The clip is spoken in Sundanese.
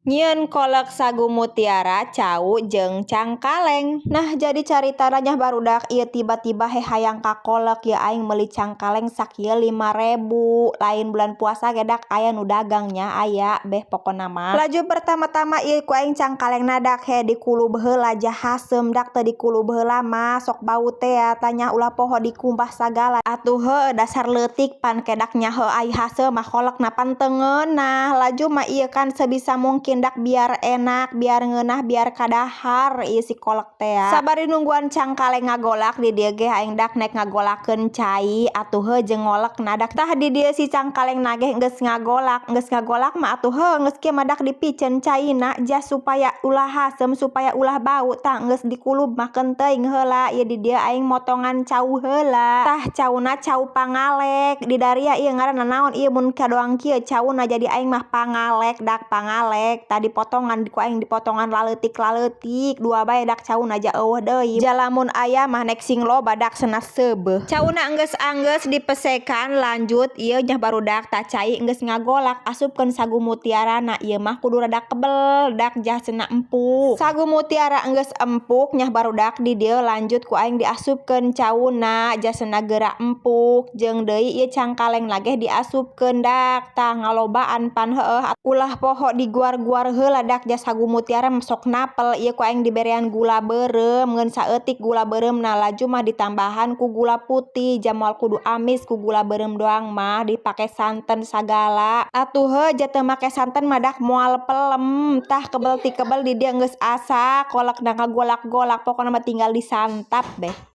Nyieun kolak sagu mutiara, cau jeung cangkaleng. Nah, jadi caritana nya, barudak, ieu tiba-tiba he hayang ka kolak ya. Aing meuli cangkaleng sakieu 5.000. Lain bulan puasa ge dak aya nu dagang nya, aya beh pokona mah. Laju pertama-tama ieu ku aing cangkaleng dak he dikulub heula ja haseum dak. Teu dikulub heula mah sok bau teh tanya, ulah poho dikumbah sagala atuh. Heuh, dasar leutik pan kedak nyaho ai haseum mah kolakna pan teu ngeunah. Laju mah ieu kan sebisa mungkin dak, biar enak, biar ngeunah, biar kadahar ieu si kolak teh. Sabari nungguan cangkaleng ngagolak, di dieu ge aing dak nek ngagolakeun cai atuh heuh jeung ngolekna dak. Tah, di dieu si cangkaleng ge geus ngagolak. Geus ngagolak mah atuh heuh, geus kieu mah dak dipiceun caina ja supaya ulah haseum, supaya ulah bau. Tah, geus dikulub mah keun teuing heula ieu di dieu aing motongan cau heula. Tah, cauna cau pangalek di daria. Ieu ngaranna naon ieu mun kadoang kieu cauna? Jadi aing mah pangalek dak, pangalek. Tadi potongan ku aing dipotongan laleutik-laleutik dua bae dak cauna ja eueuh deui, ja lamun aya mah nek sing loba dak cenah seubeuh cauna. Enggeus anggeus dipesekan, lanjut ieu nya, barudak. Tah, cai geus ngagolak, asupkeun sagu mutiarana. Ieu mah kudu rada kebel dak ja cenah empuk. Sagu mutiara enggeus empuk nya, barudak, di dieu lanjut ku aing diasupkeun cauna ja cenah geura empuk. Jeung deui ieu cangkaleng ge diasupkeun dak. Tah, ngalobaan pan heueuh, ulah poho diguar-guar heula dak ja sagu mutiara sok napel. Ieu ku aing diberean gula beureum ngeun saeutik gula beureumna, laju mah ditambahan ku gula putih ja moal kudu amis ku gula beureum doang mah, dipake santen sagala atuh. Heuh, ja teu make santen mah dak moal pelem. Tah, kebel ti kebel di dieu geus asak kolakna, ngagolak-golak, pokona mah tinggal disantap beh.